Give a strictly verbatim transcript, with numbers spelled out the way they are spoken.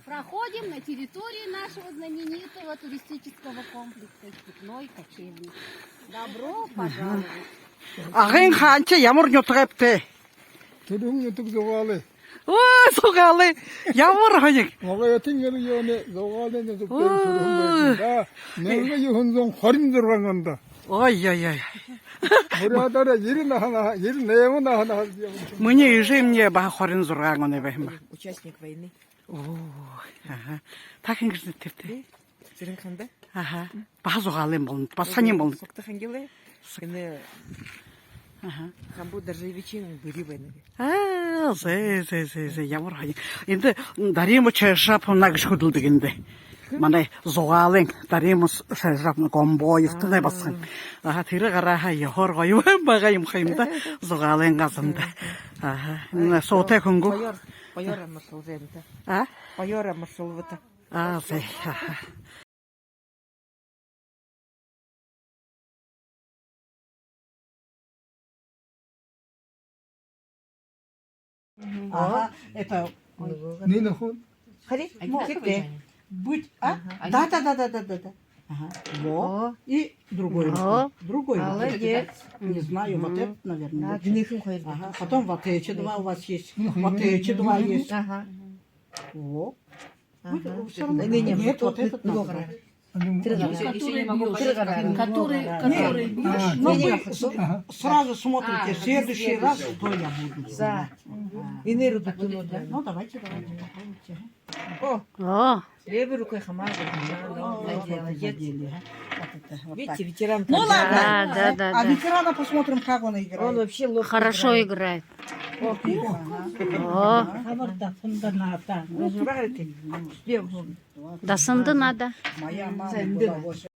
Проходим на территории нашего знаменитого туристического комплекса «Степной кочевник». Добро пожаловать! Агын хааншни, ямар нютагайбта? Түрэһэн нютаг Зугаалай. Оо, Зугаалай. Ямар һонин. Могойтын районой Зугаалай нютагта түрэһэн байнаб даа. Мянга юһэн зуун хорин зургаан ондо. Ой, ой, ой. Буряадаараа ерэн наһа наһа, ерэн найман наһа наһа. Минии эжымни баһа хорин зургаан оной байһан ба. Участник войны. Оо, аха. Та хэн гэжэ нэрэтэйбта? Би Цырен-Ханда. Аха. Баһа Зугаалайн болоно, баһа һонин болоно. Согто-Хангилай. Сог- Энэ, аха, Хамба Доржиевичын бэри байна. Аа, зэ, зэ, зэ, зэ, ямар һонин. Эндэ Дарима Шойжаповна гэжэ хүдэлдэг эндэ. Манай Зугаалайн Дарима Шойжаповна, Гомбоевтанай басаган. Аха, тэрэ гараа һаа ёһоор гоё байгаа юм ха юм даа. Зугаалайн газарта. Аха. Энэ суутай хүн гү? Гоёор, гоёор амаршалжа байна даа. А? Гоёор амаршалжа байна даа. А, зэ. Аха. Ага, это... Нина хун. Хари, мо, быть, а? Да, да, да, да, да, да, да. Ага. Во. И другой рукой. Другой рукой. Молодец. Не знаю, вот этот, наверное, лучше. Ага. Потом вот эти два у вас есть. Вот эти два есть. Ага. Во. Ага. Всё равно. Нет, вот этот надо. Который, который бьёшь. Но вы сразу смотрите, в следующий раз, что я буду. За. Ну, давайте, давайте, попробуйте. О! О! Левой рукой хамаг. Молодец. Видите, ветеран. Ну ладно. Да, да, да. А ветерана посмотрим, как он играет. Он вообще ловко играет. Хорошо играет. О! Ага. О! Хабар дасанда наһатай. Дасанда наһатай. Моя мама была восемь.